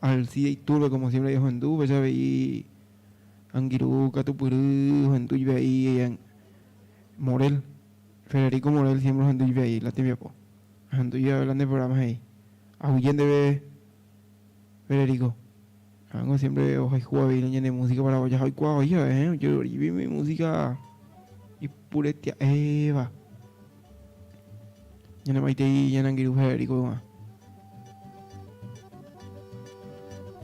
Alcide Iturbe como siempre ohendu upéicha avei angirũ katupyry ohendu ivai Morel, Federico Morel siempre ohendu ivai la tembiapo. Ahendu ivai la nde programa he'i. Aguyje ndéve Federico. Ha'éngo siempre ohayhu avei la ñane música paraguaya ha oikuaa voi jave eh ojeroryvi umi música ipuretia'éva. Ñane maitei ñane angirũ Federico g̃uarã.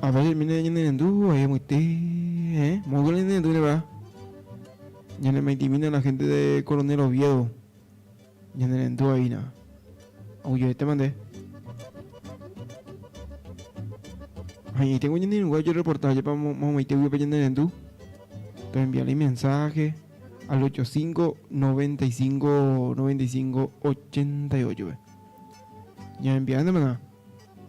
A veces mire ñane rendu ahí amoite eh moõiko ñane rendu va. Ñane maiteimína la gente de Coronel Oviedo. Ñane rendu aína. Aguyjetéma nde. Añetengo ñane irũngue ojereporta ajépa momaite guive pe ñane rendu. Toenviarle mensaje al 85 95 95 88 pe. Ñaenviándemana.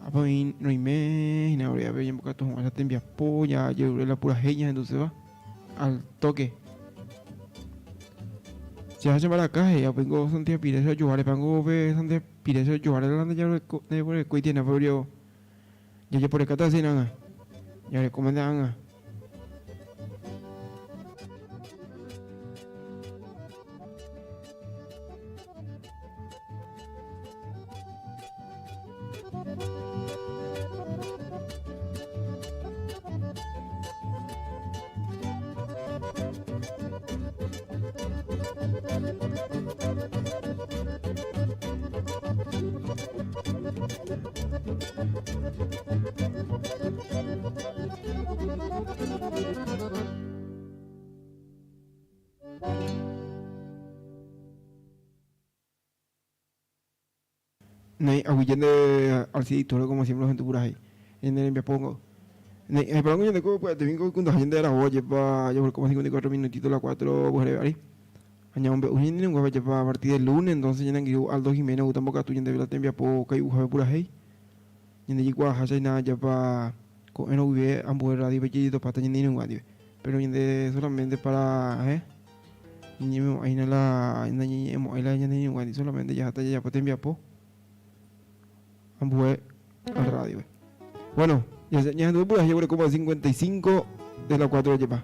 Ápe oĩ roime hína orévape oñembokatu hag̃ua tembiapo jajerure la purahéi ñahenduséva. Al toque. Che ha che mbaraka he'i apéngo Santiago Pires ojoguáre pango pe Santiago Pires ojoguáre la ndajaguerekói tiene pero jajeporekáta hese ág̃a. Jarekómante ág̃a. Néi, aguyje nde Alcides Iturbe como siempre ohendu purahéi ñane rembiapo. Néi, aipóramo ñande ko pya'etemi ko kundaha ñande aravo ajépa jaguerekóma 54 minutito la 4 pyhareve ári. Ha ñamombe'u ñane irũnguéva ajépa a partir del lunes entonces ñane angirũ Aldo Jiménez ogusta mbokatu ñandéve la tembiapo kai'uhápe purahéi. Ñande jaikuaahácha hína ajépa ko'ẽrõ guive ambue radio-pe jajetopáta ñane irũnguéva ndive. Pero ñande solamente para, eh. Ñañemo'ã hína la nañañe'ẽmo'ãi la ñane irũnguándi, solamente jaháta jajapo tembiapo ambue rádiope. Bueno, ñahendu purahéi jaguerekóva 55 de la 4 jepa.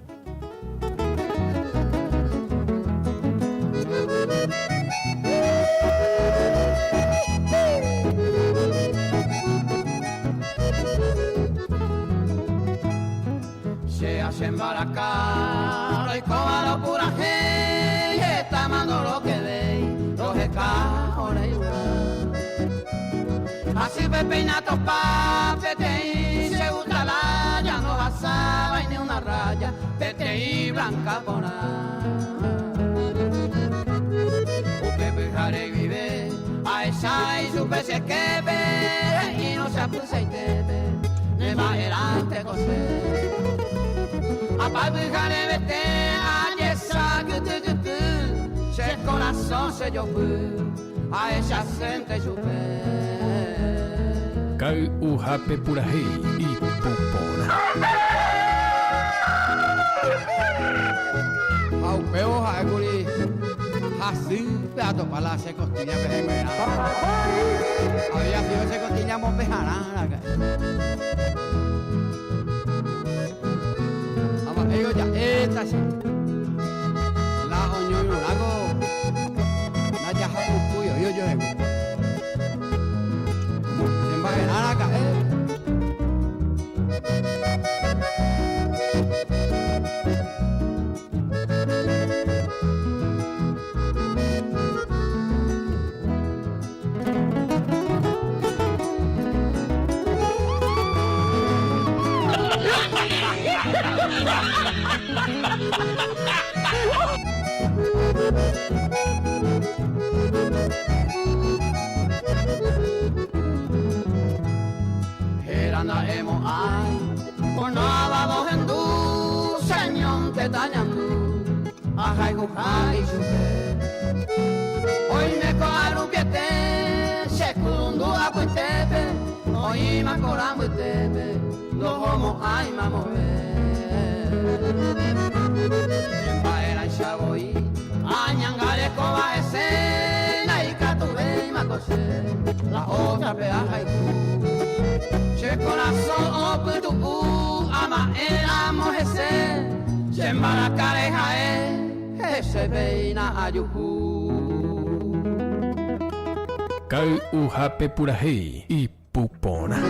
Che ha che mbaraka roikóva ropurahéi hetáma ndorokevéi roheka ore yvy. Hasýpe péina topa peteĩ che gusta laya ndohasávai ni una raya peteĩ blanca porã. Upe pyhare guive ahecha ichupe che képe he'írõ che apysaitépe ne mba'erãnte ko che. Apa pyharevete ajesa kyty kyty che korasõ che jopy ahechasénte chupe. Kay'uhápe purahéi ipu porã. Ha upévo ha'ékuri hasýpe atopa la che costilla pehẽnguerã. Había sido che costilla mopeharã raka'e. Ha mba'éiko ja'éta che. La oñoirũrãko ndajahapukúi oĩ ojohegui. Che mba'erã raka'e. Héra nda'emo'ãi onáva ohendu cheñónte tañandu ahayhuha ichupe. Oime ko'a rupiete che kundu apytépe oĩma kora mbytépe ndohomo'ãi mamove. Che mba'erãicha voi añangarekóva hese ndaikatuvéima ko che la ótrape ahayhu. Che korasõ opytu. Akarehae hesevéina ajuhu. Kay'uhápe purahéi ipu porã.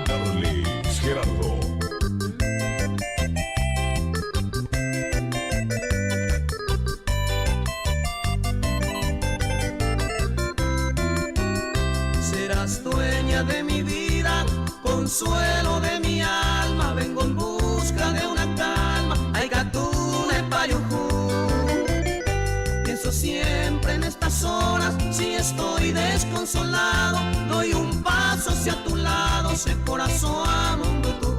Darlis Gerardo. Serás dueña de mi vida, consuelo de mi alma. Vengo en busca de una calma. Ay, gatune payujú. Pienso siempre en estas horas, si estoy desconsolado, doy un paso hacia tu lado, se corazón amundo tú.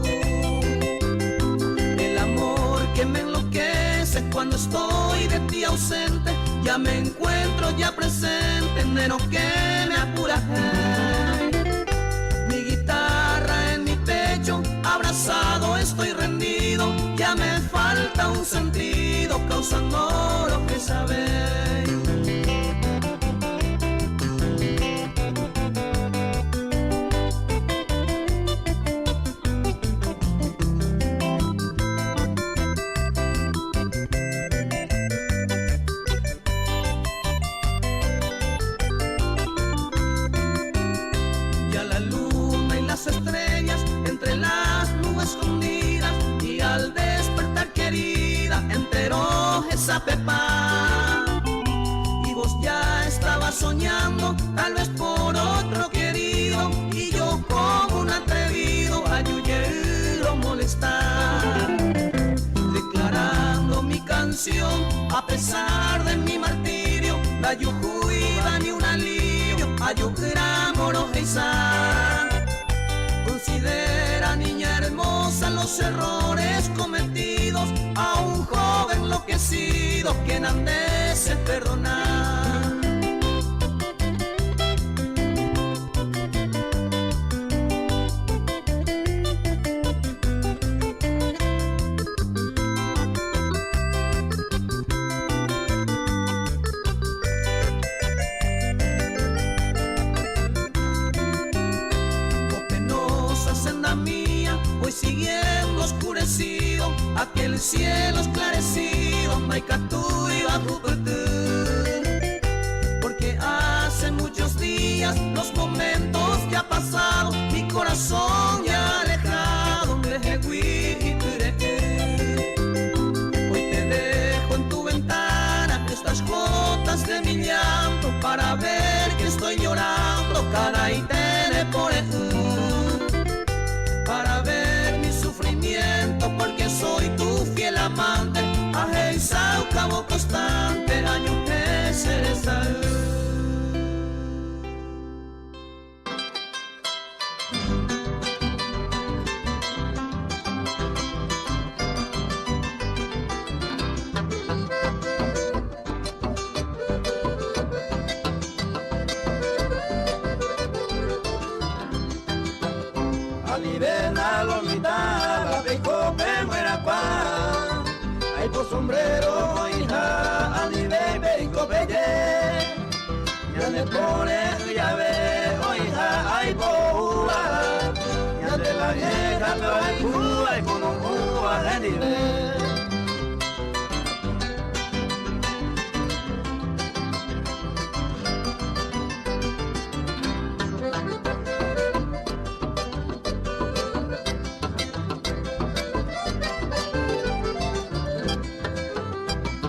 El amor que me enloquece cuando estoy de ti ausente, ya me encuentro ya presente, enero que me apura. Mi guitarra en mi pecho, abrazado estoy rendido, ya me falta un sentido, causando lo que sabéis. Y a la luna y las estrellas entre las nubes escondidas, y al despertar querida entero esa pepa. Y vos ya estabas soñando, tal vez por otro querido, y yo como un atrevido ayuyero molestar, declarando mi canción a pesar de mi martirio, la yujuiba ni un alivio, ayujra moro Considera, niña hermosa, los errores cometidos a un joven enloquecido quien andese perdonar. Oh penosa senda mía, voy siguiendo oscurecido, aquel cielo esclarecido, Maikatu y Bajupetú. Porque hace muchos días, los momentos ya pasados, mi corazón ya alejado, me Hoy te dejo en tu ventana estas gotas de mi llanto para ver que estoy llorando, cara y tene por el para ver mi sufrimiento, porque soy tu fiel amante, ajeizao cabo constante, año que seré. Alivena lo mitad, la peco pe muera pa. Ay por sombrero, hija, alive pe peye. Ya le pone llave, oh hija, ay po ua. Ya de la vieja, pero ay ay como ua, genive.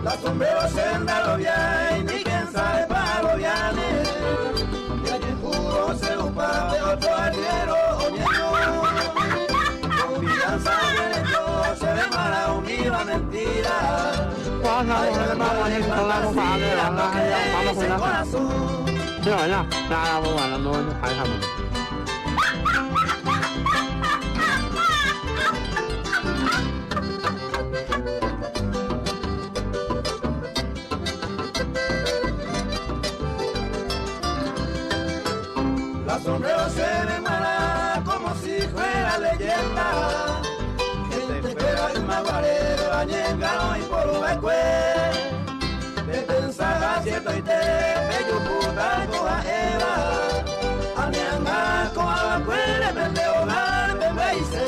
La sombrero senda lo bien, ni quien sabe pa lo viene. Y allí juro se upa de otro arriero o ñeño. Confianza derecho se ve mala univa mentira. Ay, fantasía, lo que dice el corazón. La sombrero se ve mala como si fuera leyenda. Gente fuera de Maguarero, Añengaro y por Ubecue. Katuete pejuhúta ko ha'éva, ane'ãnga ko'ãvakuére pende hogar pembyaise.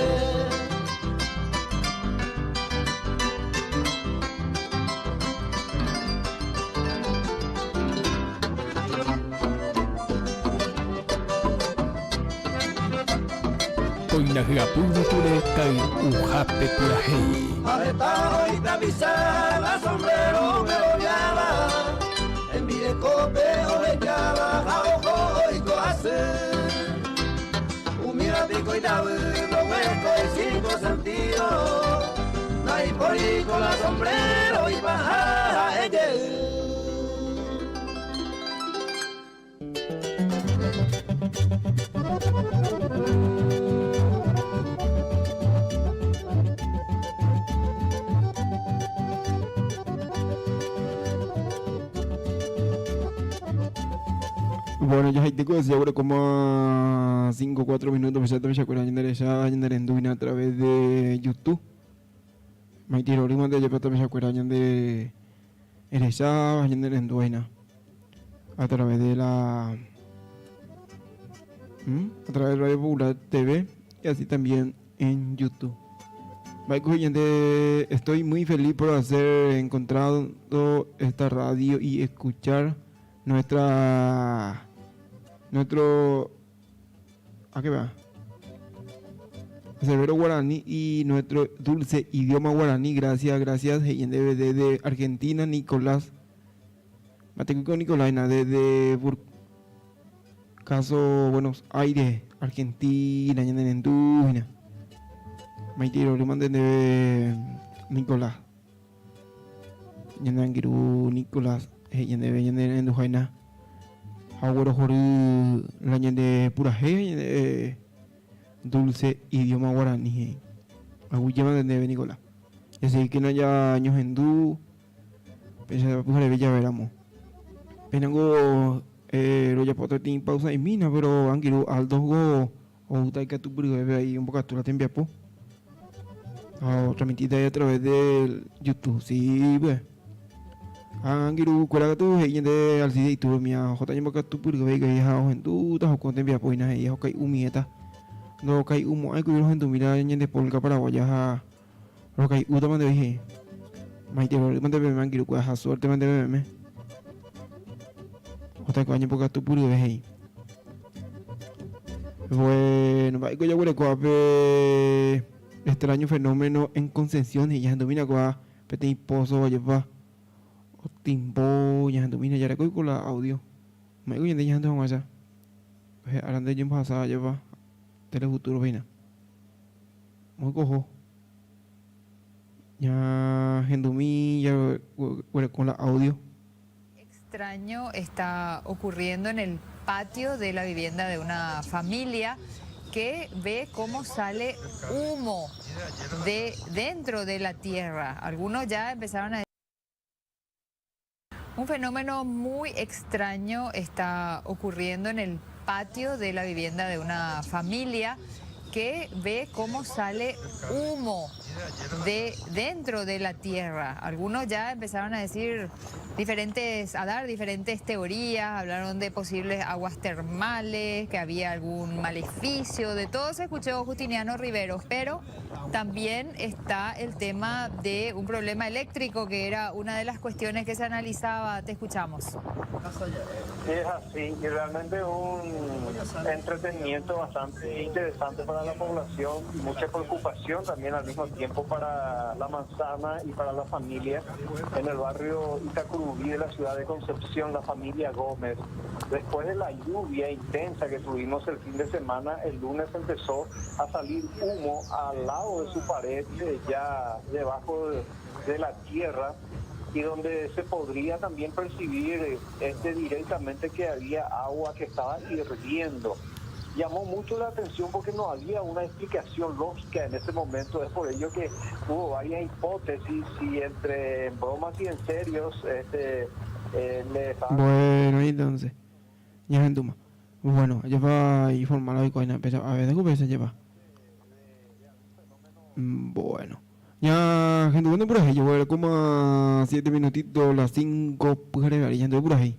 Kóina hyapu yvytúre kay'uhápe purahéi. Ha heta oĩ tapicha la sombrero ogueroviáva, hembirekópe ohejáva ha oho oiko asy. Umíva piko itavy ndoguerekói cinco sentido, ndaipóri ko la sombrero ipaha ha'e jey. Bueno, ya haite ko decía como a 5 4 minutos pues ya también se acuerdan de esa a través de YouTube. Maitei rory mante jepe tapichakuéra ñande erecháva, ñande rendu hína a través de la a través de Radio Popular TV y así también en YouTube. Mba'éiko ñande estoy muy feliz por hacer encontrado esta radio y escuchar nuestra nuestro ¿A qué va? Severo guaraní y nuestro dulce idioma guaraní. Gracias, gracias. He'i ñandéve desde Argentina, Nicolás. Matecuico Nicolás, desde Bur Caso Buenos Aires, Argentina, ñane rendu hína. Maitei rory mante ndéve Nicolás. Ñane angirũ Nicolás he'i ñandéve ñane renduháina ha oguerohory la ñande purahéi ha ñande dulce idioma guarani he'i. Aguyjémante ndéve Nicolás. Jasegíkena ja ñohendu péicha pyhareve jave ramo. Péinango rojapóta peteĩ pausa'imína péro angirũ Aldo ko Oúta ikatupyryvépe ahí ombokatu la tembiapo. Ha otransmitita ahí a través del YouTube. Sí, pues. Ha angirũ kuéra katu he'i ñande Alcides Iturbe mía ohóta ñembokatupyryvéi kuri ha ohendúta hokõ tembiapo hína he'i ha okai'umiéta. Ndokai'umo'ãi kuri rohendumíta ñande polka paraguaya ha rokai'úta mante voi he'i. Maite rory mante peve angirũ kuéra ha suerte mante peveme. Ohóta hikuái ñembokatupyryve he'i. Bueno, mba'éiko jaguereko ápe extraño fenómeno en Concepción he'i ñahendumína kóva peteĩ pozo ojepa otimbo ñahendumína jarekóiko la audio. Mba'éiko ñande ñahendu hag̃uáicha ára nde oñembohasa ojepa Telefuturo hína. Moõiko oho ñahendumi jaguereko la audio. Extraño está ocurriendo en el patio de la vivienda de una familia que ve cómo sale humo de dentro de la tierra. Algunos ya empezaron a Un fenómeno muy extraño está ocurriendo en el patio de la vivienda de una familia que ve cómo sale humo de dentro de la tierra. Algunos ya empezaron a decir diferentes, a dar diferentes teorías, hablaron de posibles aguas termales, que había algún maleficio, de todo se escuchó Justiniano Riveros, pero también está el tema de un problema eléctrico, que era una de las cuestiones que se analizaba. Te escuchamos. Es así, y realmente un entretenimiento bastante interesante para la población y mucha preocupación también al mismo tiempo para la manzana y para la familia. En el barrio Itacurubí de la ciudad de Concepción, la familia Gómez, después de la lluvia intensa que tuvimos el fin de semana, el lunes empezó a salir humo al lado de su pared, ya debajo de la tierra, y donde se podría también percibir directamente que había agua que estaba hirviendo. Llamó mucho la atención porque no había una explicación lógica en ese momento, es por ello que hubo varias hipótesis y entre bromas y en serios, le estaban Bueno, y entonces, ñahendúma. Bueno, ajépa iformal oiko hína, péicha, a veces ku péicha jepa. Bueno. Ñahenduvéne purahéi, jaguerekóma siete minutito las cinco pyhare ari, ñahenduve purahéi.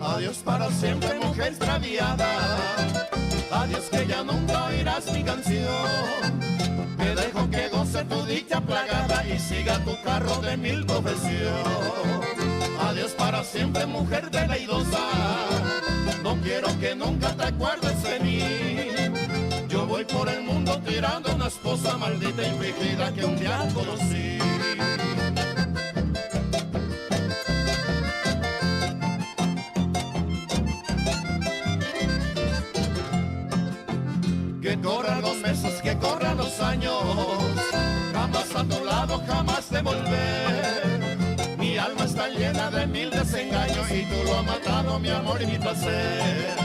Adiós para siempre, mujer extraviada. Adiós que ya nunca oirás mi canción. Te dejo que goce tu dicha plagada y siga tu carro de mil profesión. Adiós para siempre, mujer deleidosa. No quiero que nunca te acuerdes de mí. Yo voy por el mundo tirando una esposa maldita y infligida que un día conocí. Que corran los meses, que corran los años, jamás a tu lado, jamás de volver. Mi alma está llena de mil desengaños y tú lo has matado, mi amor y mi placer.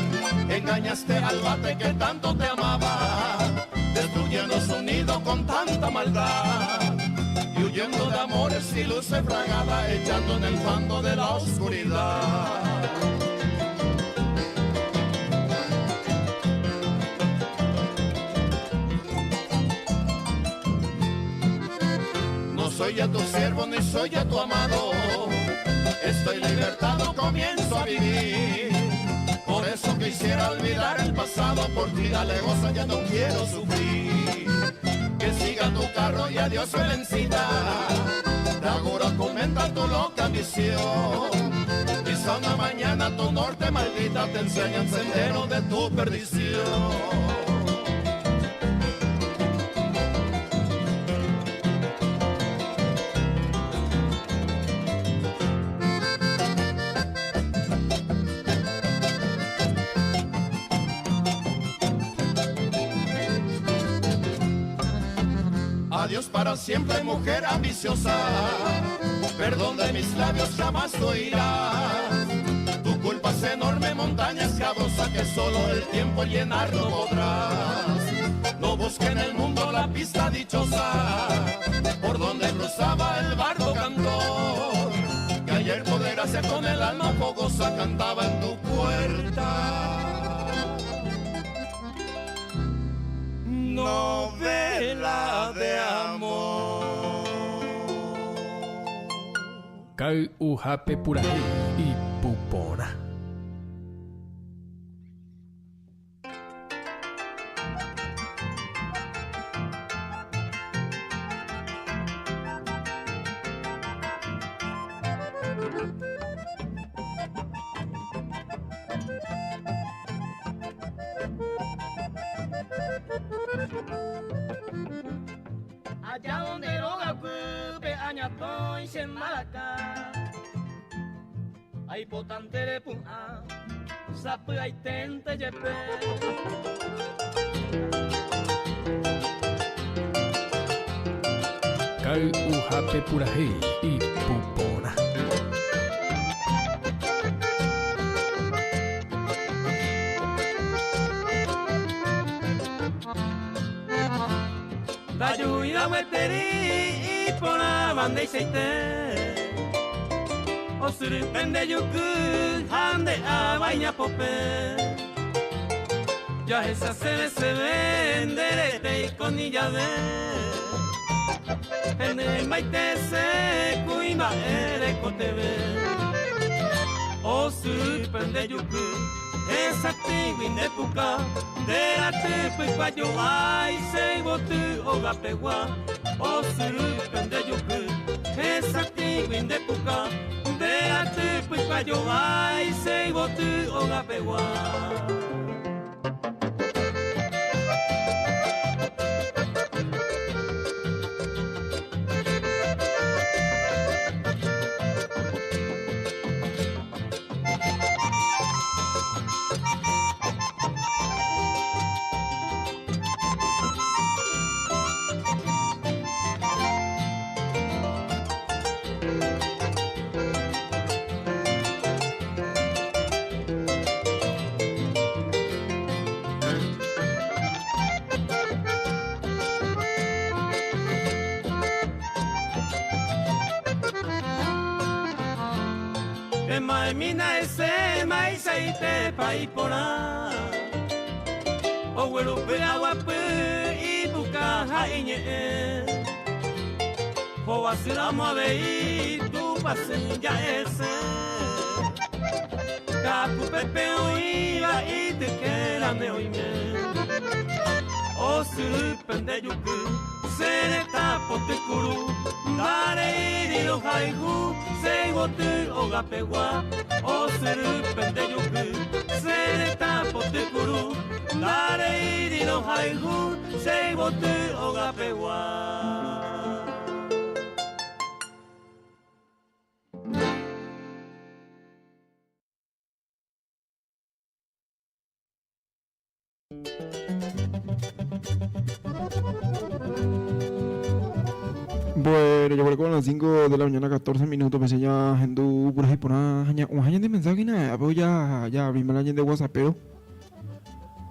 Engañaste al bate que tanto te amaba, destruyendo su nido con tanta maldad. Y huyendo de amores y luces fragada, echando en el fango de la oscuridad. No soy ya tu siervo ni soy ya tu amado. Estoy libertado, comienzo a vivir. Por eso quisiera olvidar el pasado, por ti dale goza, ya no quiero sufrir. Que siga tu carro y adiós Belencita. Te auguro comenta tu loca ambición. Quizá una mañana tu norte maldita te enseña el sendero de tu perdición. Adiós para siempre, mujer ambiciosa. Perdón de mis labios jamás oirás. Tu culpa es enorme, montaña escabrosa que solo el tiempo llenar no podrás. No busque en el mundo la pista dichosa por donde cruzaba el bardo cantor. Que ayer por desgracia con el alma fogosa cantaba en tu puerta. Novela de amor. Ka'y'uhápe purahéi ipu porã. Allá donde rogakupe añatoi xemalaka Aipotantere pu'ã sapy'aitente jepe. Ka'y'uhápe purahéi ipu porã. Ndajúira gueteri iporãva ndeichaite Osyrype nde juky ha nde ava iñapópe Jahechaseve seve nde rete ikoni jave Henyhẽmbaitese kuimba'e rekoteve Osyrype nde juky hesatĩgui nde puka Nde aty pykuajo'ái che yvoty ogapegua Osyrype nde juky hesatĩgui nde puka Nde aty pykuajo'ái che yvoty ogapegua. Ema'ẽmína hese mba'eichaitépa iporã. Ogueru py'aguapy ipuka ha iñe'ẽ. Hovasýramo avei Tupãsy ja'ese. Ka'akupépe oĩva itykérame oime. Osyry pende juky che retã potykuru. Ndareíri rohayhu che yvoty ogapegua. Osyry pende juky che retã potykuru. Ndareíri rohayhu che yvoty ogapegua. Bueno, ya por las 5 de la mañana, 14 minutos, pensé ya hendu purahéi porã ha ña'ũha ñande mensaje na, pero ya ya abrimos la ñande WhatsApp pero.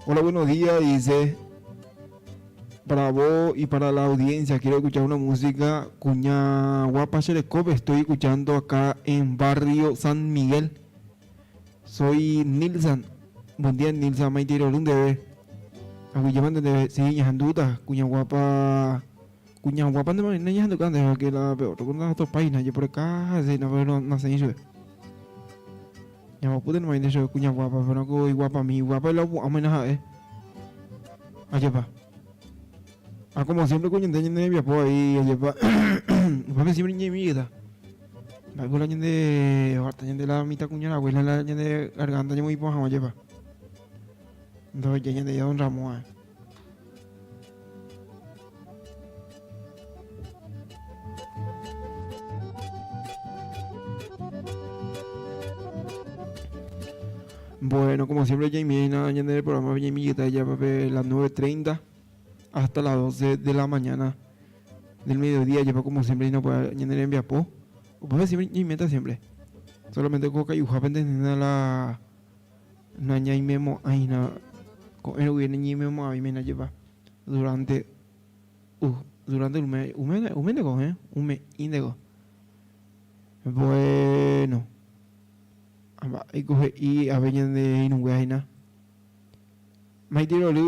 Hola, buenos días, dice. Para vos y para la audiencia, quiero escuchar una música cuña guapa Cherekópe, estoy escuchando acá en barrio San Miguel. Soy Nilsan. Buen día Nilsan, maitei rory ndéve. Aguyjéma nde ndéve, sí, ñahendúta, kuña guapa, kuña guapa nde mavei nañahenduka ndéve que la pe otro ko ndatopái hína, jeporeka hese hína pero nasẽi chupe. Ñambopúta nde mavei chupe kuña guapa, pero ko iguapami, iguapa la opu'ãma hína ha'e. Ajépa. Ah, como siempre ko ñande ñane rembiapo vai, ajépa. Upépe siempre ñaimíta. Mba'éiko la ñande oharta ñande la mitãkuña abuela la ñande garganta ñamoĩporã hag̃ua jepa. Ndohejái ñande ya don Ramón ae. Bueno, como siempre jaimína ñande programa ñaimíta japape las 9.30 hasta las 12 de la mañana. Del mediodía jepa como siempre no puede ñane rembiapo. Upéva siempre ñaimeta siempre. Solamente ko kay'uhápente hína la nañaimemo'ãi hína ko'ẽ rupi nañaimemo'ãvéima hína jepa durante uh durante un mes un mes un mes ndeko eh un mes'i ndeko. Bueno ha mba'éiko he'i ave ñande irũnguéva hína. Maitei rory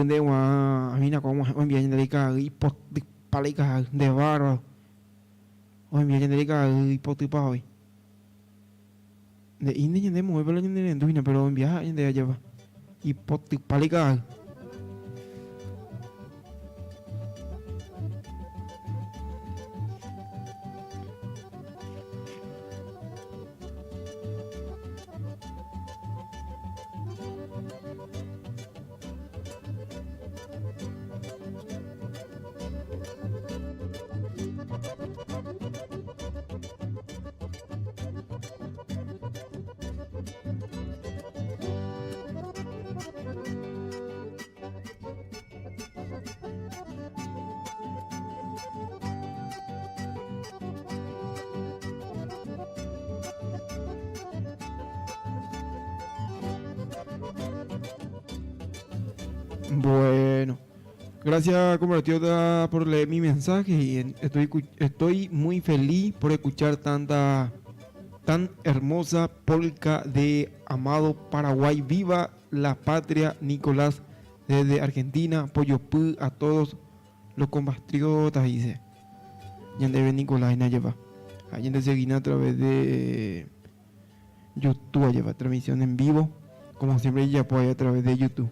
nde guarã avina ko oguahẽ oenvia ñande reika'aguy ipotypa reika'aguy nde bárbaro oenvia ñande reika'aguy ipotypa voi. Nde'ínte ñande moõipa la ñane rendu hína pero oenvia ha'e ñande ajépa ipotypa reika'aguy. Bueno, gracias compatriota por leer mi mensaje y estoy, estoy muy feliz por escuchar tanta tan hermosa polca de amado Paraguay. Viva la patria, Nicolás, desde Argentina. Pollo a todos los compatriotas, dice. Ñandéve Nicolás hína jepa. Ha ñande seguína a través de YouTube jepa, transmisión en vivo. Como siempre jajapo ahí a través de YouTube.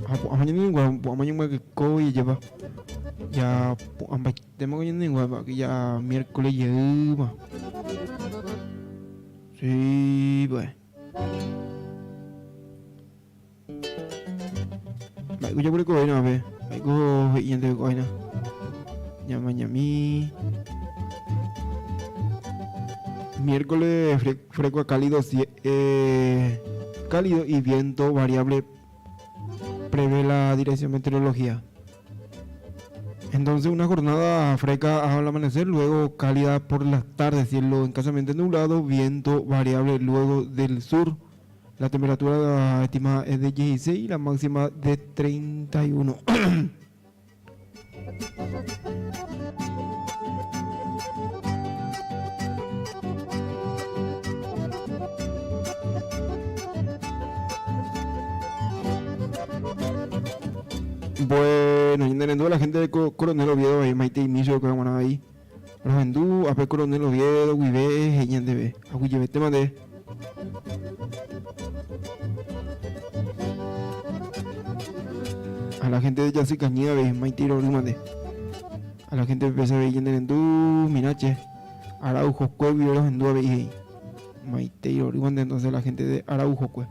Ha pu'ãma ñande ningua, pu'ãma ñembyakekói jepa. Ja pu'ãmbaitéma ko ñande ningua, ya miércoles jeýma. Sí, pues. Mba'éiko jaguerekovéna ápe? Mba'éiko he'i ñandéve ko'áina? Ñamañami. Miércoles fresco a cálido, eh, cálido y viento variable prevé la Dirección Meteorología. Entonces una jornada fresca al amanecer, luego cálida por las tardes, cielo escasamente nublado, viento variable luego del sur. La temperatura estimada es de 16 y la máxima de 31. Bueno, ñanerendu la gente de Coronel Oviedo ahí, Maite y Miso, que van ahí. Rohendu, ape Coronel Oviedo, guive, he'i ñandéve. Aguyjevete mande. A la gente de Yasycañy avei, Maite Irory mande. A la gente de PSV avei ñanerendu, Mirache. Araujokue guive rohendu avei he'i. Maite Irory mande entonces la gente de Araujokue.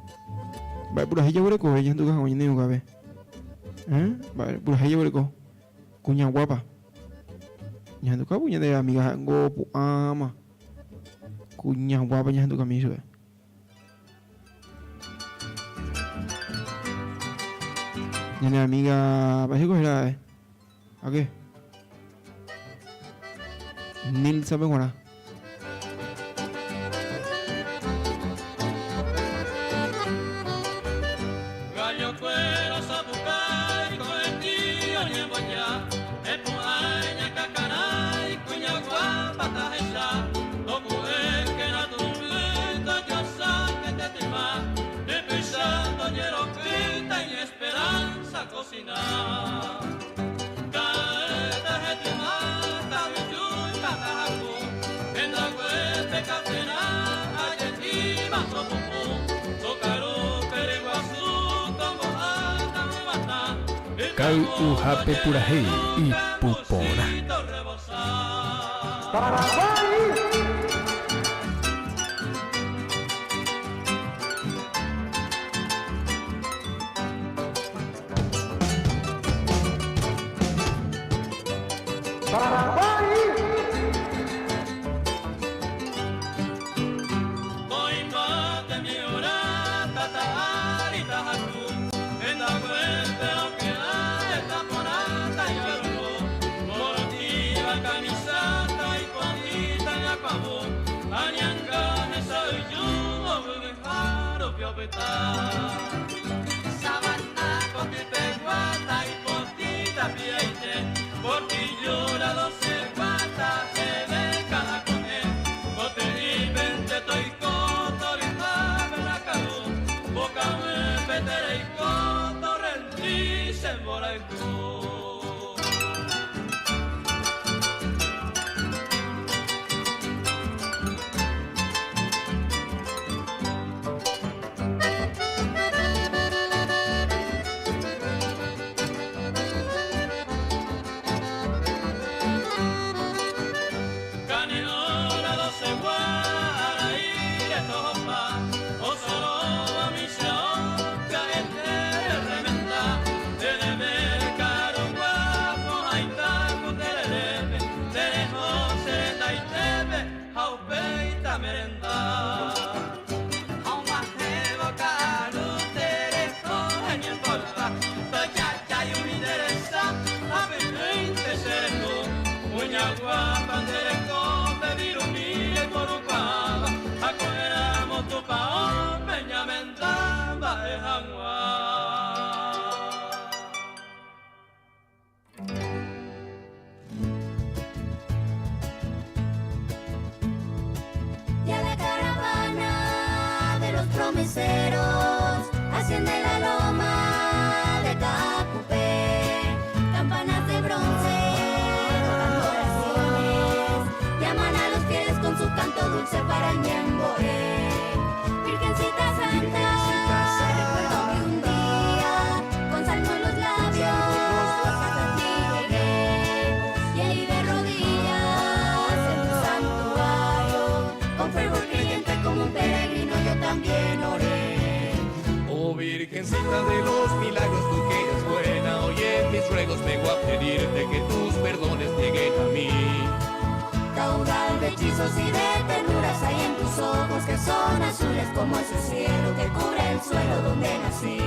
Mba'e purahéi jaguerekove ñahenduka hag̃ua ñane irũngápe. Eh? Mba'e purahéi jaguereko. Kuña guapa. Ñahendukávo ñande amiga ha'éngo opu'ãma. Kuña guapa ñahendukami chupe. Ñane amiga, mba'éiko héra ha'e? A qué? Nilsa-pe g̃uarã. Kay'uhápe purahéi ipu porã. Ya la caravana de los promeseros asciende la loma de Cacupé. Campanas de bronce tocando oraciones llaman a los fieles con su canto dulce para Ñemboé. Virgencita Santa, recuerdo que un día con salmo en los labios hasta ti llegué y ahí de rodillas en tu santuario con fervor creyente como un peregrino yo también oré. Oh Virgencita de los milagros, tú que eres buena, oye mis ruegos, vengo a pedirte que tus perdones lleguen a mí. Caudal de hechizos y de ternuras hay en tus ojos que son azules como ese cielo que cubre el suelo donde nací.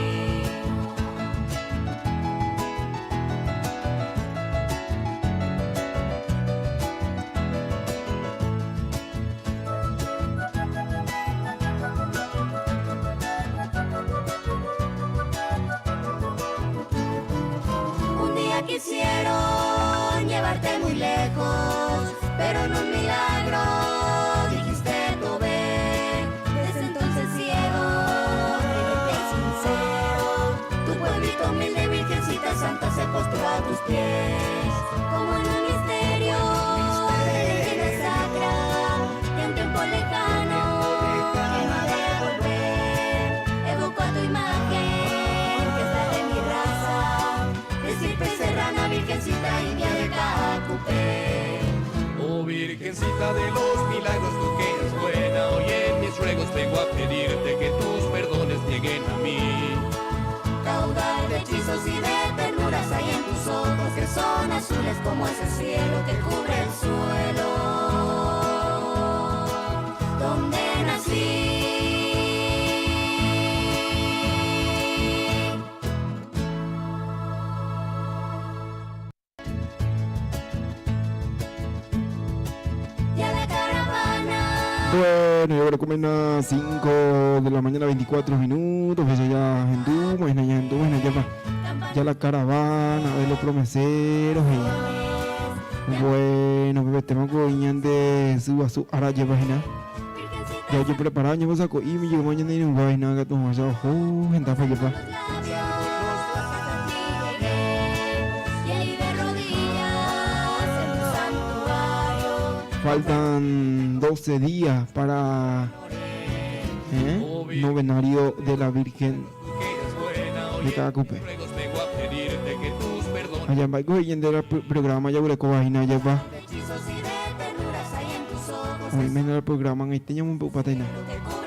Un día quisieron llevarte muy lejos, pero en un milagro dijiste tobe. Desde entonces ciego, creyente y sincero, tus pies, como en un misterio de leyenda sacra, de un tiempo lejano que no ha de volver. Evoco a tu imagen, que es la de mi raza, de estirpe serrana, virgencita india de Caacupé. Oh Virgencita de los milagros, tú que eres buena, hoy en mis ruegos vengo a pedirte que tus perdones lleguen a mí. Caudal de hechizos y de ternuras hay en tus ojos que son azules como ese cielo que cubre el suelo donde nací. Y a la caravana. Bueno, y ahora comen a 5 de la mañana, 24 minutos. Pues ya hendú, pues ya hendú, pues ya va. Ya la caravana de los promeseros. Y bueno, bebé, tengo que de su a su ara lleva jina. Ya yo preparado, yo saco y me llegó mañana y no voy nada que tú vas a ojo, gente pa lleva. Y ahí de rodillas en tu santuario. Faltan 12 días para novenario de la Virgen de Caacupé. Allá en Baico y en el programa ya huele cobajina ya va. Hechizos y de ternuras hay en tus ojos. Hoy me el programa en este un poco patena.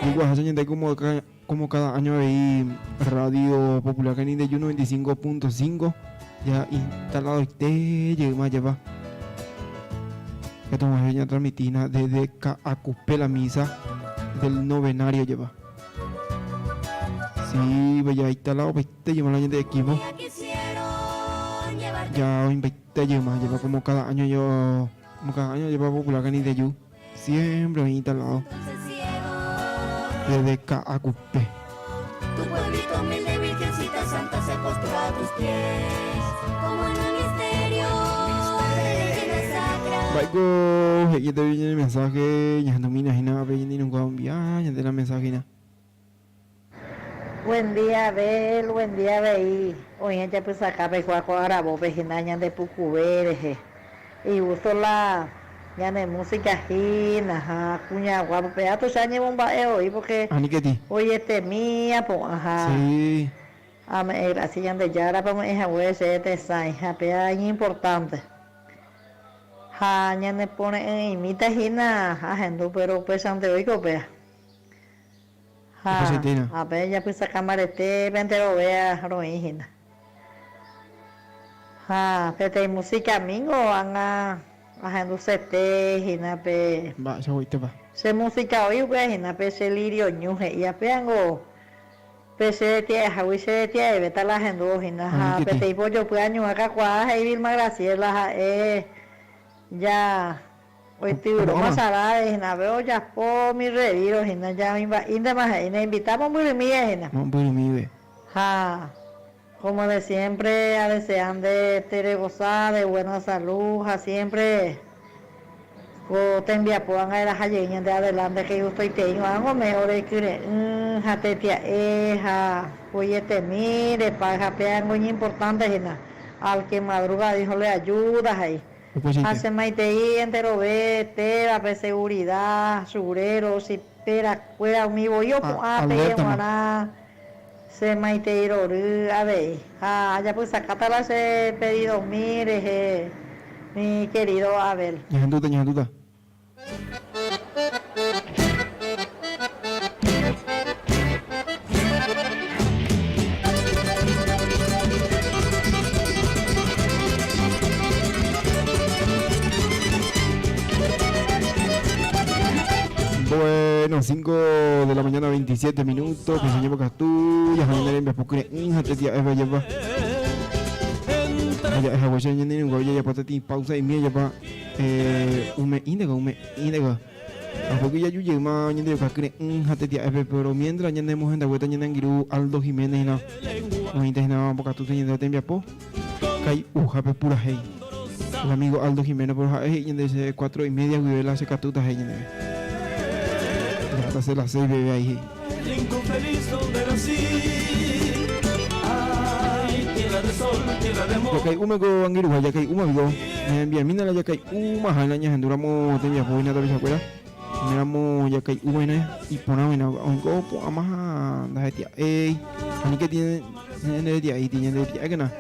Digo, hace como acá, como cada año ahí Radio Popular Canindeyú 95.5 ya instalado este llega más ya va. Que toma ya transmitina desde Caacupé la misa del novenario lleva. Sí, pues ya instalado, pues te lleva la gente de equipo. Ya invité lleva, lleva como cada año yo, como cada año lleva Popular Canindeyú. Siempre ahí instalado. Desde Caacupé. Tu pueblito humilde, Virgencita Santa, se postró a tus pies, como en un misterio de leyenda sacra. Baico, ya te viene el mensaje, ya no mina, ya ni nunca enviar, ya te la mensaje, na. Buen día, Abel, buen día, Beí. Hoy ya pues acá me juega con Arabo, pejinaña de Pucubereje. Y gusto la ya de música gina, ajá, cuña guapo, pero ya tú sabes bomba hoy porque Aniqueti. hoy este mía, pues, ajá. Sí. Ame, gracias ya de yara pa me hija este sai, ja, pero es importante. Ja, ya ne pone imita gina, ajá, pero pues ante hoy copea. Ja, Pues, a ver, ya pues sacamarete, vente lo vea, roígina. Ja, pete música mingo, anga, ajá, sete, gina, pe. Va, ya voy, te va. Se música hoy, pues, gina, pe, se lirio, ñuje, y apeango, pe, se tie, jawi, se tie, vete a la gente, gina, ja, Ay, pete, y pollo, pues, año, acá, cuaja, y Vilma Graciela, ja, ya. Hoy tiburón pasará, gina, veo ya po mi reviro, gina, ya, inda más, gina, invitamos muy mía, gina. No, mi ve. Ja, como de siempre, a desean de tere gozar, de buena salud, ja, siempre, o te envía puedan a la jayeña de adelante que yo estoy tengo, algo mejor es que ja, te tia, ja, oye, te mire, pa, ja, pe, algo importante, gina, al que madruga, dijo, le ayudas ahí. Hace maite entero ve, te va pe seguridad, segurero, si pera, cuera, mi voy yo, Ah, ah, pe, alerta, ma. guará, se maite iroru, a ver, ah, ya pues sacátala ese pedido, mire, je, mi querido Abel. Ñajanduta, ñajanduta. Bueno, 5 de la mañana, 27 minutos. Que se lleva Castilla, Javier en Viapucre, Inja, Tetia, Eva, lleva. Allá, esa huella, ya ni un goya, ya patati, pausa y mía, ya pa. Un me índigo, un me índigo. Tampoco ya yo llegué más, ya digo, Cacre, Inja, Tetia, Eva, pero mientras ya andemos en la vuelta, ya andan Aldo Jiménez, no. No, intes, no, porque tú te en Viapó. Kai, uja, pe, pura, hey. El amigo Aldo Jiménez, por hey, ya desde 4:30, güey, la hace catuta, hey, ya Ya hasta las 6, bebé, ahí. Rincón feliz donde nací. Ay, tierra de sol, tierra de amor. Lo que Jakai'úme ko angirũha jakai'úma piko. Ñaenviamína la jakai'úma ha ñahendúramo tembiapo hína tapichakuéra. Oiméramo jakai'úma hína iporã hína oiko opu'ãma ha ndahetia'éi. Aníke ñanderetia'éiti, ñanderetia'ékena.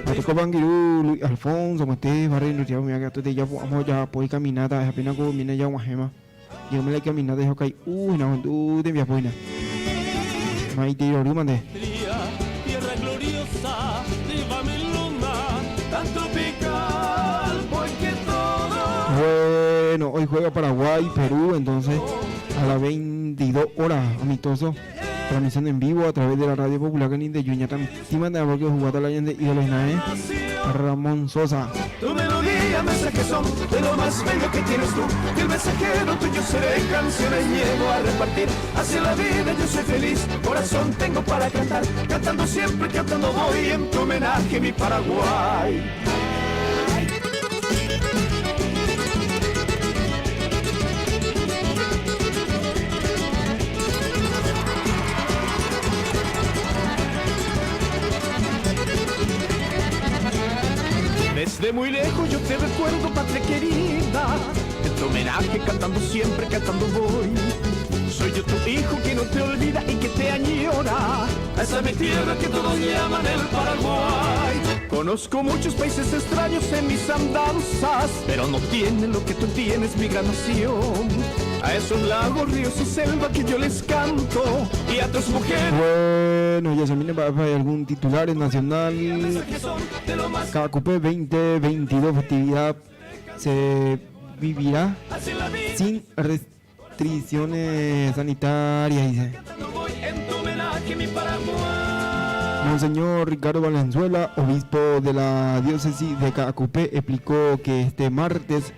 Arekópa angirũ Luis Alfonso, Mateo, Barrio Industrial, umi akatúte ijapu'ãma ojapo ikaminata, ehapéna ko umi ñag̃uahẽma. Jeyma la ikaminata ihokai'u hína ohendu tembiapo hína. Maitei rory mante. Bueno, hoy juega Paraguay, Perú, entonces a las 22 horas, amistoso. Transmisión en vivo a través de la Radio Popular Canindeyú. Transmitimos porque jugó la de ídolos ¿eh? Ramón Sosa. Tu melodía, mensaje son de lo más bello que tienes tú. Que el mensajero tuyo seré, canciones llevo a repartir. Hacia la vida yo soy feliz, corazón tengo para cantar. Cantando siempre, cantando voy en tu homenaje, mi Paraguay. Desde muy lejos yo te recuerdo, patria querida. En tu homenaje cantando siempre, cantando voy. Soy yo tu hijo que no te olvida y que te añora. A esa mi tierra que todos llaman el Paraguay. Conozco muchos países extraños en mis andanzas, pero no tienen lo que tú tienes, mi gran nación. A esos lagos, ríos y selva que yo les canto, y a tus mujeres. Bueno, ya se viene para algún titular en Nacional. Caacupé 2022 festividad se vivirá sin restricciones sanitarias, dice. Monseñor Ricardo Valenzuela, obispo de la diócesis de Caacupé, explicó que este martes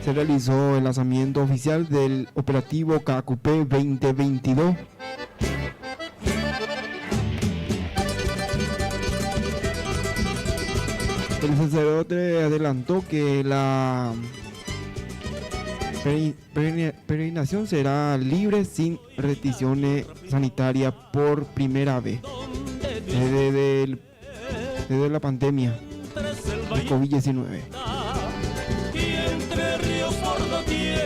se realizó el lanzamiento oficial del operativo Caacupé 2022. El sacerdote adelantó que la peregrinación será libre sin restricciones sanitarias por primera vez desde, el, desde la pandemia de COVID-19. Y entre ríos por doquier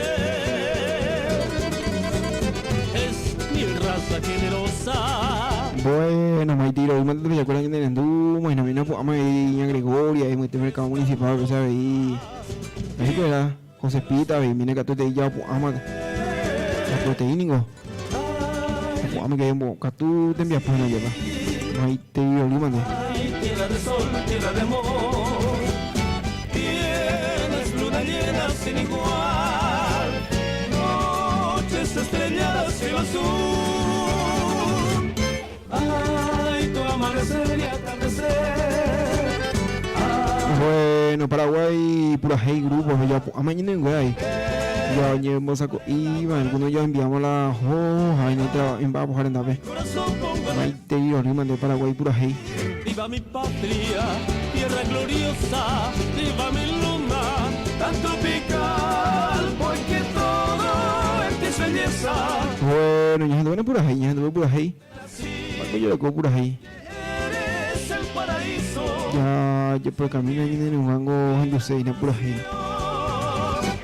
es mi raza generosa. Bueno, Maitiro, hoy me acuerdan de Nendú, bueno, mira, pues, ama y Gregoria, y este mercado municipal, o sea, y México era José Pita, y mira que tú te ya, pues, ama la proteínico. Pues, ama que hay que tú te envías, pues, no lleva. Maitiro, límate. Ay, tierra de sol, tierra de amor. Tienes luna llena sin igual. Noches estrelladas, cielo azul. Ay, tu amanecer y atardecer. Bueno, Paraguay, pura hey grupo, ya, pues, mañana en güey. Ya llevamos saco iba, algunos ya enviamos la hoja y no te va a bajar en la Maitiro, límate, Paraguay, pura hey. Viva mi patria, tierra gloriosa, viva mi luna tan tropical, porque todo en ti es belleza. Bueno, ya ando pura hey, ya ando pura hey. Paco, yo lo cojo pura hey. Eres el paraíso. Ya, yo por el camino ahí en un mango, en Dulce, y pura hey.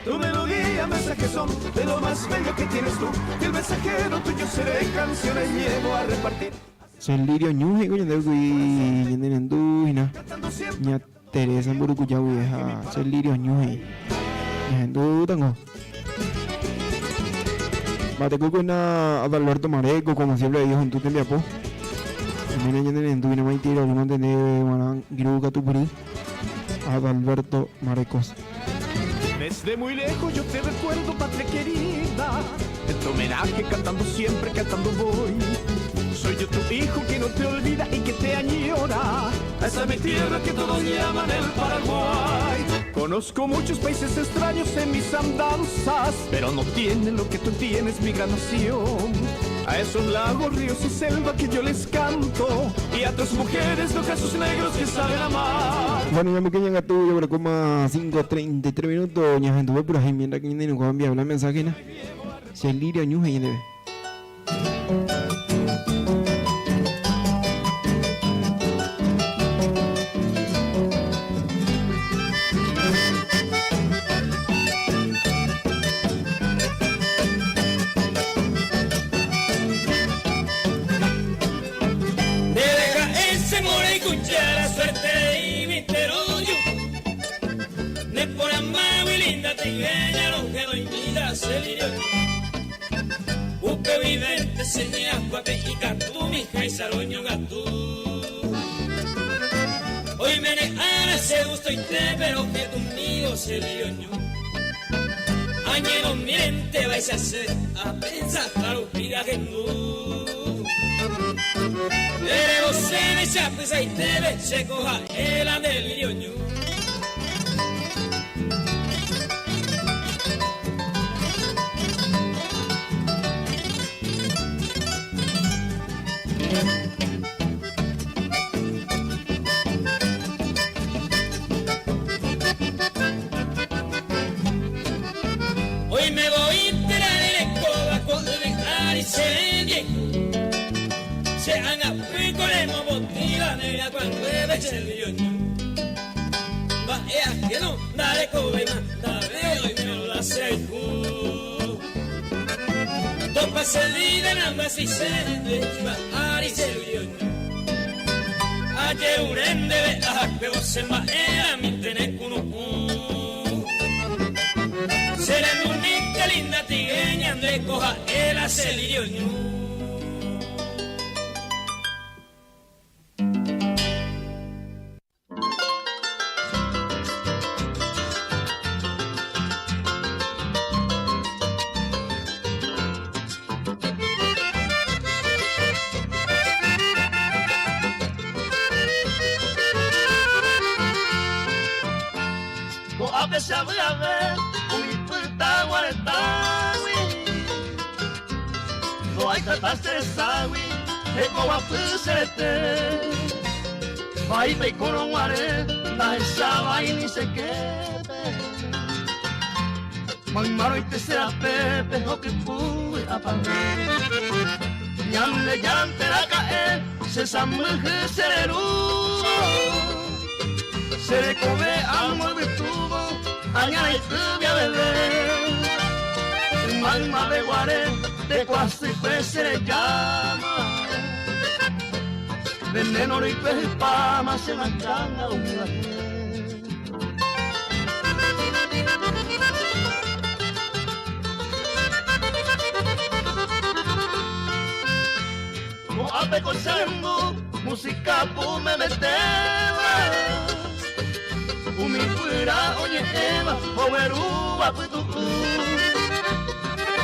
Tu melodía, mensaje son de lo más bello que tienes tú. Que el mensajero tuyo seré, canciones llevo a repartir. Soy Lirio Ñuje, coño, de Uy, Ñendu, y na. Ña Teresa en Burucuyá, vieja. Soy Lirio Ñuje. Ñendu, tango. Bate cuco na Adalberto Mareco, como siempre dijo en tu tembiapo. Mira, Ñendu, y na Maitiro, yo mantener, Marán, Giruca, Tupuri. Adalberto Marecos. Desde muy lejos yo te recuerdo, patria querida. En tu homenaje cantando siempre, cantando voy. Soy yo tu hijo que no te olvida y que te añora. A esa mi tierra que todos llaman el Paraguay. Conozco muchos países extraños en mis andanzas, pero no tienen lo que tú tienes, mi gran nación. A esos lagos, ríos y selva que yo les canto, y a tus mujeres, los ojos negros que saben amar. Bueno, ya me quedan a tu, yo creo que más 5:33 minutos, ya gente, voy por ahí, mientras que no va a enviar mensaje, ¿no? Se lirio ñuje y debe. Guivénte che ñe'ãkuápe ikatúmi háicha roñongatu. Oiméne ára che gustoite péro hetũmívo che lioñu. Añemomirénte vaicha che apensaha rupi ahendu. Erévo chéve che apysaitépe chéko ha'e la nde lirioñu. Oime voínte la rerekóva ko yvy ári che viejo. Che angapýko remombotíva ne ryakuãnguépe che lirioñu. Mba'e ajeno ndarekovéima ndave oimérõ la che ayhu. Topa che vida nambasy che nde jyva ári che lirioñu. Ajerure ndéve ahakuévo che mba'erãmínte ne kunu'ũ. Che rendumínte linda trigueña ndéko ha'e la che lirioñu. Ko'ápe che avy'ave umi pytagua retãgui, Ndo'aikata che reságui hekoguapy che rete. Vaípe oikórõ guare ndahechávai ni che képe. Mayma roite che rapépe hokypu vy'apavẽ. Ñandejárante raka'e che sãmbyhy che rerúvo. Che rekove amo yvytúvo aña raitýgui aveve. Yma ymave guare teko asýpe che rejáma. Veneno roikue hypáma che makãnga umi va'ekue. Ko'ápe ko che rendu música pu memetéva. Umi guyra oñe'ẽva oguerúva pytu'u.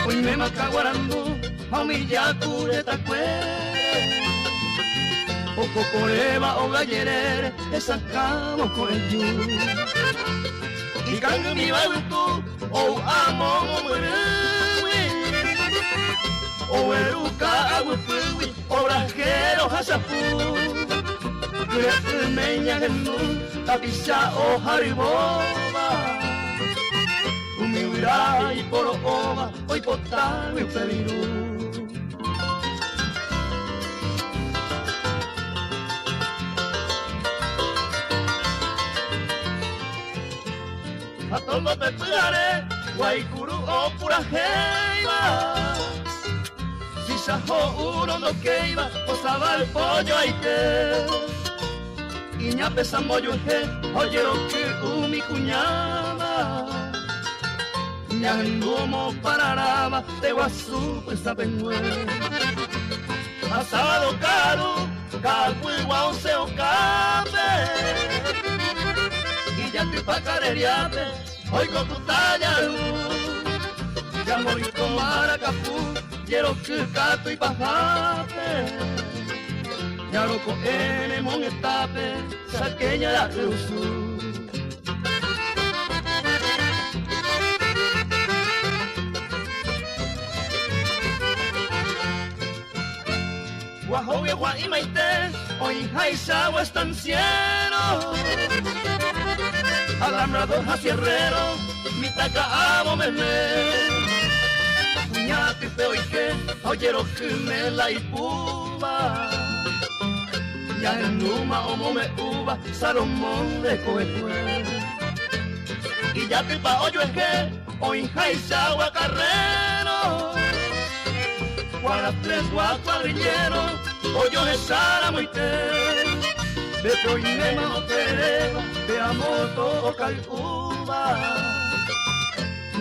Oiméma kaguarandu ha umi jaku retakuére. Okokoréva óga jerére hesakãvo ko'ẽju. Ikangymíva yvytu ou amo mombyrýgui. Ogueruka aguypýgui obrajero ha chapu. Kyre'ỹme ñahendu tapicha oharyvóva. Umi guyra iporo'óva oipotágui upe viru. Ha tómbope pyhare guaikuru opurahéiva. Chicha ho'úrõ ndokéiva osava el pollo aite. Iñapesã mbojuehe ojeroky umi kuñáva. Ñahendu omopararáva teguasu pysãpẽngue. Ha sábado karu ka'aguygua osẽ okápe. Ijatypa kareriápe oiko kutajaru. Jamoiko marakapu jeroky katu ipahápe. Jaroko'ẽ nemongetápe chakeña ra'yrusu. Guahógui ogua'imaite oĩháichagua estanciero. Alambrado ha sierrero mitã ka'avo meme. Kuña atýpe oike ha ojerokyme la ipúva. Ñahendúma omombe'úva Salomón rekovekue. Ijatypa ojuehe oĩháichagua carrero. Guarastresgua cuadrillero ojohecharamoite. Pépe oiméma otereréva pe amoto okay'úva.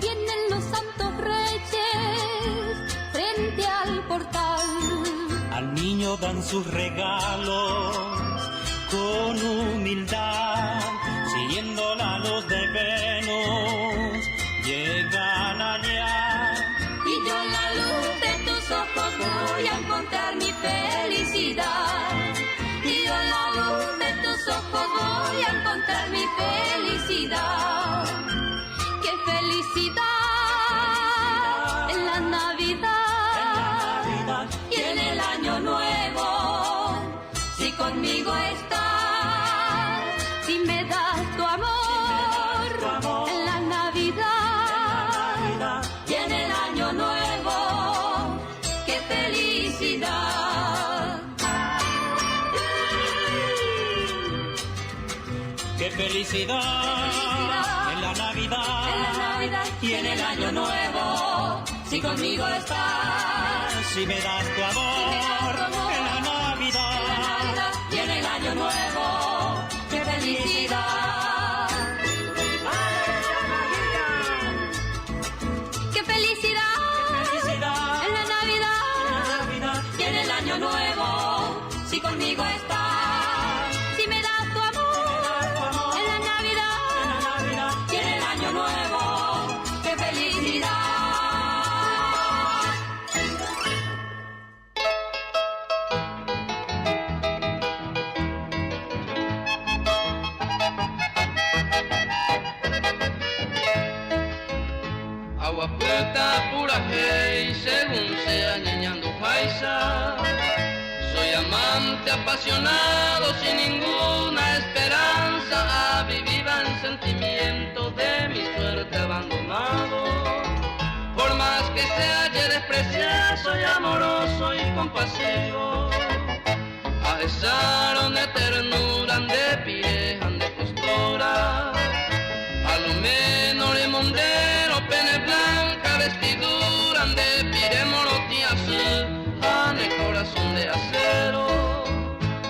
Ya vienen los santos reyes frente al portal. Al niño dan sus regalos con humildad, siguiendo la luz de Venus, llegan allá. Y yo en la luz de tus ojos voy a encontrar mi felicidad. Y yo en la luz de tus ojos voy a encontrar mi felicidad. ¡Qué felicidad! En la Navidad y en el Año Nuevo. Si conmigo estás, si me das tu amor, en la Navidad y en el Año Nuevo. ¡Qué felicidad! ¡Qué felicidad! En la Navidad, En la Navidad y en el Año Nuevo, si conmigo estás, Si me das tu amor, en la Navidad, en la Navidad y en el Año Nuevo, ¡qué felicidad! ¡Qué felicidad! En la Navidad, y en el Año Nuevo, si conmigo estás, si me das tu amor, en la Navidad, y en el Año Nuevo, ¡qué felicidad! Agua puerta pura hey, según sea ñeñando paisa. Soy amante apasionado sin ninguna esperanza, aviviva en sentimiento de mi suerte abandonado. Por más que se halle despreciar, soy amoroso y compasivo. A de ternura, de pirejan de costura. A lo menos le mondero, pene blanca, vestidura, de pire moroti azul, ane corazón de acero.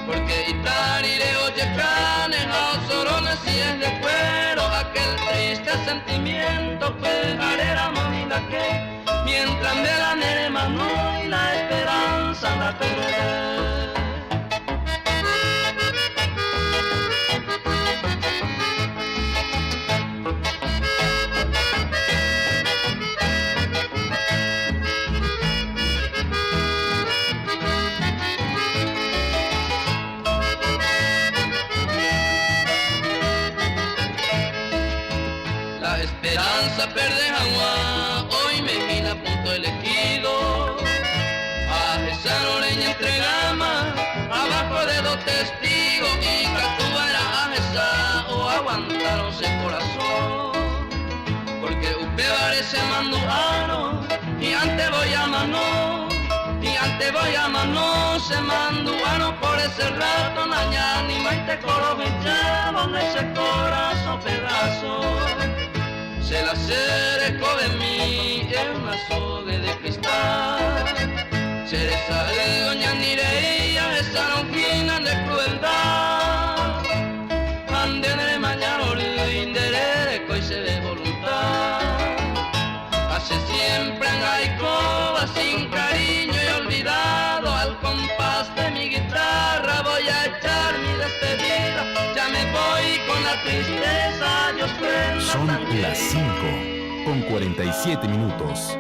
Porque itarire oye cane, sorones si es de cuero, aquel triste sentimiento que haré monina que, mientras me la nere mano y la esperanza la perderé. La esperanza perde agua, hoy me gina punto elegido. A esa oreña entregama, abajo de dos testigos y catuara a esa o aguantaron ese corazón. Porque usted parece manduano y antes voy a mano, y antes voy a mano, se manduano por ese rato, naña, ni más te coro de ese corazón pedazo. Se la acercó de mí en una sogue de cristal. Se le sale doña Nireia, esa longina de crueldad. Ande de mañana inderere, y se de voluntad. Hace siempre en alcoba, sin cariño y olvidado, al compás de mi guitarra voy a echar mi despedida. Ya me voy con la tristeza, Dios prenda Son tan las 5 con 47 minutos.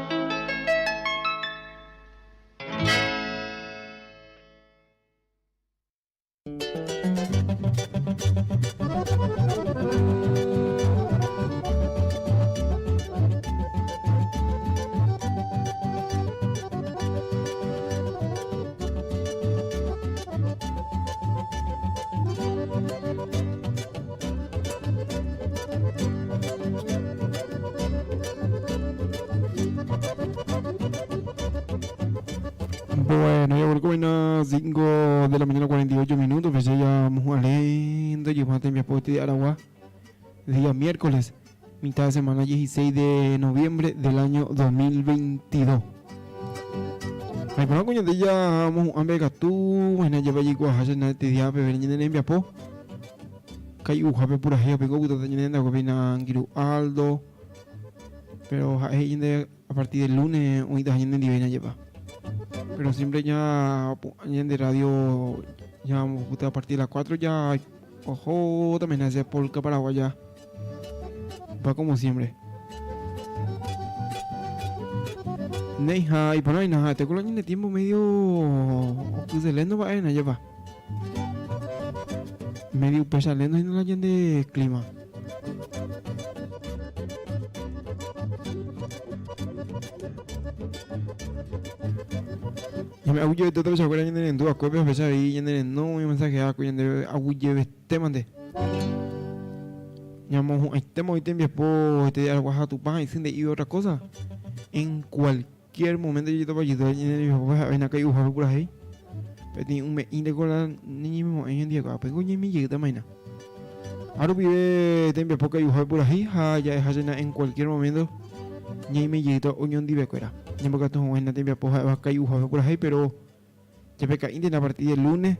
Bueno, ya por las 5 de la mañana 48 minutos, pues ya lento, llegó a mi de Aragua, día miércoles, mitad de semana 16 de noviembre del año 2022. Ay, pero coño, de ya vamos a ver tú, bueno, ya vaya igual, ya na te dia, pero ni en envia po. Kai uja pe pura gea, pe go buta ñe na go pina Aldo. Pero ha'e he'i ñande a partir del lunes oĩtaha ñanendive ñajepa. Pero siempre ya ñande radio ya a partir de las 4 ya ojo también hacia polka paraguaya. Va como siempre. Neija, y por ahí nada, te con de tiempo medio ocuselendo va en allá va. Medio pesalendo y no la de clima. Ya me agullo de todo se acuerdan en duda, cuerpo pesa ahí, en no mi mensaje a de agullo de tema de. Ñamo este mo te envió este algo a tu pan y sin de y otra cosa. En cualquier momento yo te voy a ayudar en el papá ven acá y por ahí. Pero un me inde con la niña mismo en día acá, pero ni me llega mañana. Ahora vive te envió poca y por ahí, ja ya es en cualquier momento. Ñai me llega oñon dibe cuera. Ñamo que tu en te envió poca va y por ahí, pero ya peca inde a partir del lunes.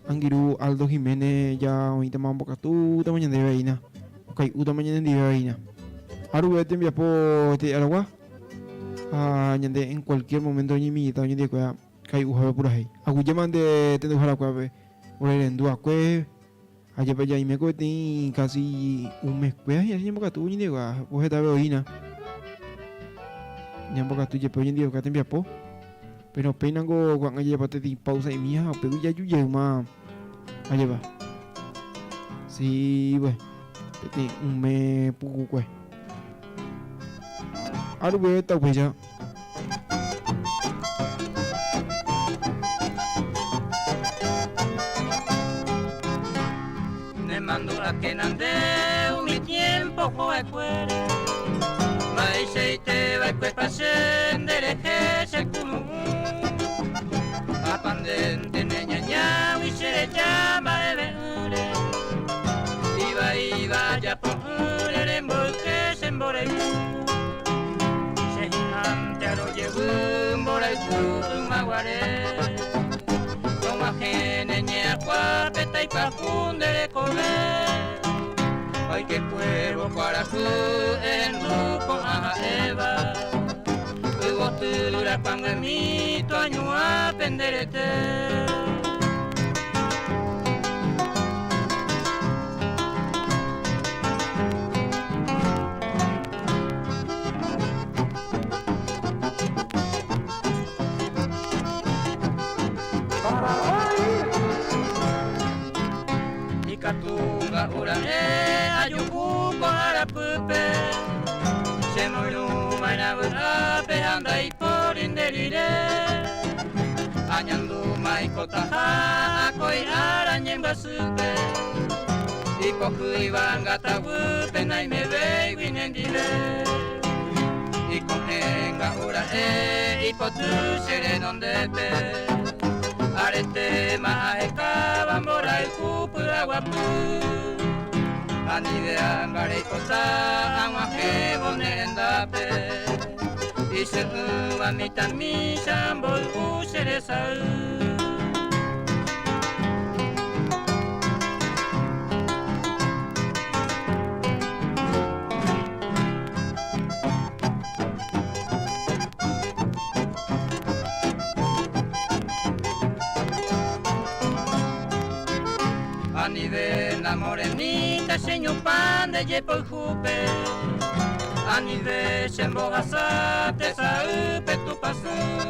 Angiru Aldo Jiménez ya ahorita más boca tú mañana de vaina. Ok, uta mañana de vaina. Ahora te envió po este agua. Ah, ñande en cualquier momento ñi mi ta ñande cuera kai ujabe por ahí. Aguye mande te dejar cuape. Por el endua cue. Allá para allá y me cometí casi un mes pues y así ñamboca tu ñande gua. Pues esta oína. Ñamboca tu yepe ñande gua te envía po. Pero peinango cuando allá pa te di pausa y mija, pero ya yuye ma. Allá va. Sí, pues. Te un mes poco pues. Ahora voy a estar pues ya. Ne mando a que nande mi tiempo joe cuere Mai te va que pasendere se kunu Apandente ne ña ña se llama ebe ure Iba iba ya por ure embolque se embore Se ante aro llevu mbore ku maguare Toma gene ña kwa peta y pa fundere come Ay que cuervo para su en rupo a eva Hugo tura cuando mi tu año a penderete Ikatunga ura e ayuku harapupe Se moiru maina ape anda iporinderire Añandu maikotaja akoi arañembasupe Ipoku ibangatabupe naime beiguinendire Ikohenga ura e ipotu sere dondepe Arete maeka bambora el kupu aguapu Anide angare ikota anguaje bonerendape Ise uva mitami shambol usere sal Anive na morenita seño pan de yepo jupe. Anive sembogasa te saupe tu pasu.